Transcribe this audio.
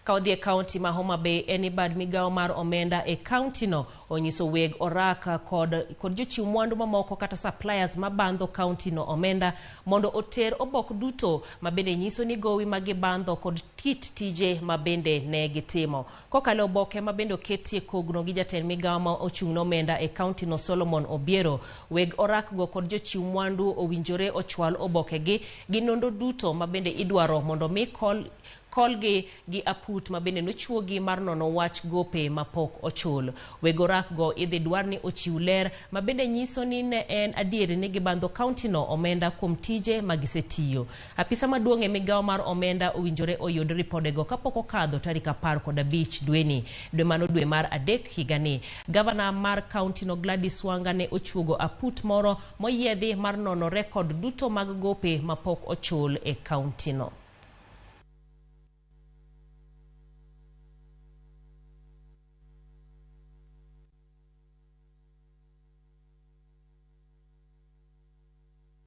Ka wadhi e kaunti ma Homa Bay en ni bad migawo mar omenda e kaunti no onyiso weg orak kod jochiw mwandu mamoko kata suppliers mabandho kaunti no omenda mondo oter obok duto mabende nyiso ni gowi ma gibandho kod kit tije mabende ne gitimo. Kokalo e oboke mabende oketie kogno gi jatend migawo ma ochung' ne omenda e kaunti no Solomon Obiero, weg orak go kod jochiw mwandu owinjore ochwal oboke gi gi nonro duto mabende idwaro mondo mi kolgi gi aput mabende nochuogi mar nono wach gope mapok ochul. Weg orak go idhi dwar ni ochiw ler mabende nyiso ni ne en adieri ni gibandho kaunti no omenda kuom tije ma gisetiyo. Apisa maduong' e migawo mar omenda owinjore oyud ripodego kapok okadho tarik 15 dweni. Dwe mano dwe mar adek higani. Gavana mar kaunti no Gladys Wanga ne ochuogo aput moro moyiedhi mar nono rekod duto mag gope mapok ochul e kaunti no.